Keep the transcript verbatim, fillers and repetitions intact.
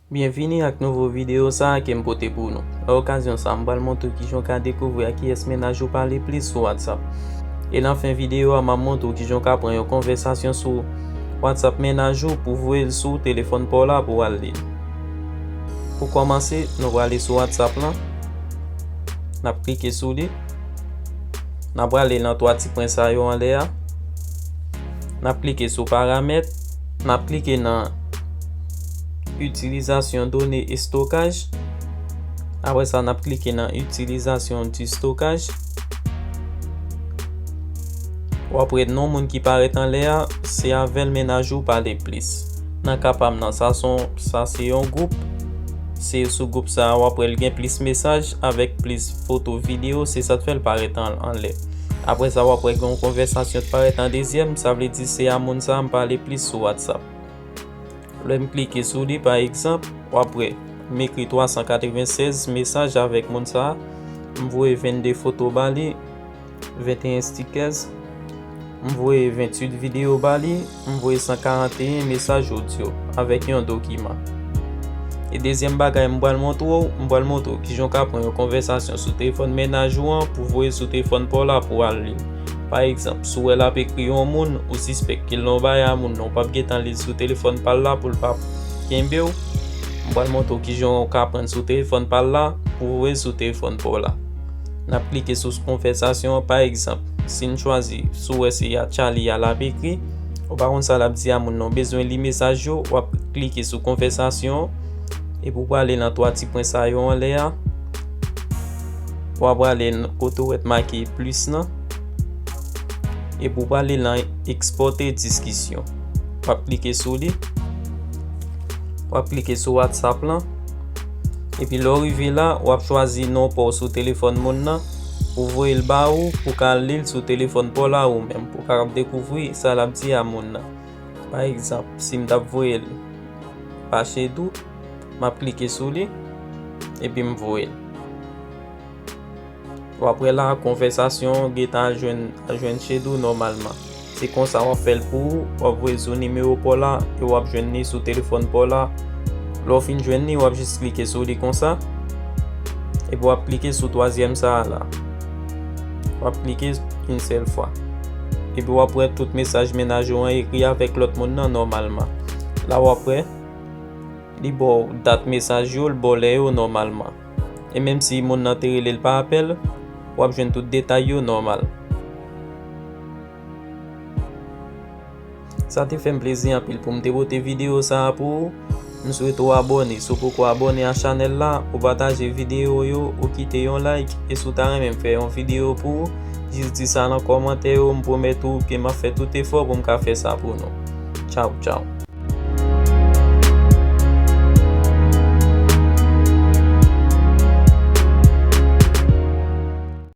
Byenvini ak nouvo videyo sa a ke m pote pou nou. Nan okazyon sa a, m pral montre w kijan w ka dekouvri ak kiyès mennaj ou pale plis sou WhatsApp. E nan fen videyo a, m ap montre w kijan w ka pran yon konvèsasyon sou WhatsApp mennaj ou pou voye l sou telefòn pa w la pou w al li l. Pou kòmanse, nou prale sou WhatsApp lan. N ap klike sou li. N ap prale nan twa ti pwen sa yo anlè a. N ap klike sou paramèt. N ap klike nan itilizasyon done estokaj. Apre sa, n ap klike nan itilizasyon di stokaj. W ap wè non moun ki parèt anlè a, se avè l mennaj ou pale plis. Nan ka pa m nan, sa se yon, sa se yon gwoup. Se sou gwoup sa a, w ap wè l gen plis mesaj avèk plis foto, videyo, se sa k fè l parèt an, anlè. Apre sa, w ap wè gen yon konvèsasyon k parèt an dezyèm, sa vle di se a moun sa a m pale plis sou WhatsApp. Lè m klike sou li, pa egzanp, w ap wè m ekri twa san katrevennsèz mesaj avèk moun sa a, m voye vennde foto ba li, venteyen stickers, m voye venntuit videyo ba li, m voye san karanteyen mesaj odyo avèk yon dokiman. E dezyèm bagay m pral montre w, m pral montre w kijan w ka pran yon konvèsasyon sou telefòn mennaj ou an pou voye sou telefòn pa w la pou w al li l. Pa egzanp, si w wè l ap ekri yon moun, ou sispèk ke l nan yon bagay a moun nan, ou p ap gentan li l sou telefòn pa l la pou l pa kenbe w, m pral montre w kijan w ka pran l sou telefòn pa l la pou voye l sou telefòn pa w la. N ap klike sou konvèsasyon an, pa egzanp, si n chwazi, si w wè se a Charlie a l ap ekri, ou pa konn sa l ap di a moun nan, w bezwen li mesaj yo, w ap klike sou konvèsasyon an, epi w prale nan twa ti pwen sa yo anlè a, w ap prale n-, kote w wè t make plis lan, epi w prale nan ekspòte diskisyon. W ap klike sou li. W ap klike sou WhatsApp lan. Epi lè w rive la, w ap chwazi non pa w sou telefòn moun nan pou voye l ba ou, pou w ka al li l sou telefòn pa w la ou menm, pou w kapab dekouvri sa l ap di a moun nan. Pa egzanp, si m t ap voye l pa Chedou, m ap klike sou li, epi m voye l. W ap wè la, konvèsasyon an gentan al jwenn, al jwenn Chedou nòmalman. Se konsa w ap fè l pou ou, w ap voye l sou nimewo pa w la, e w ap jwenn li sou telefòn pa w la. Lè w fin jwenn li, w ap jis klike sou li konsa, epi w ap klike sou twazyèm sa a la. W ap klike yon sèl fwa. Epi w ap wè tout mesaj mennaj ou an ekri avèk lòt moun nan nòmalman. La w ap wè, li ba w dat mesaj yo, l ba w lè yo nòmalman. E menm si moun nan te rele l pa apèl, w ap jwenn tout detay yo nòmal. Sa te fè m plezi anpil pou m te pote videyo sa a pou ou. M swete w abòne. Si w poko abòne a chanèl la, ou pataje videyo yo, ou kite yon like. E si w ta renmen m fè yon videyo pou ou, jis di sa nan kòmantè yo. M pwomèt ou ke m ap fè tout efò pou m ka fè sa pou nou. Tchaw, tchaw.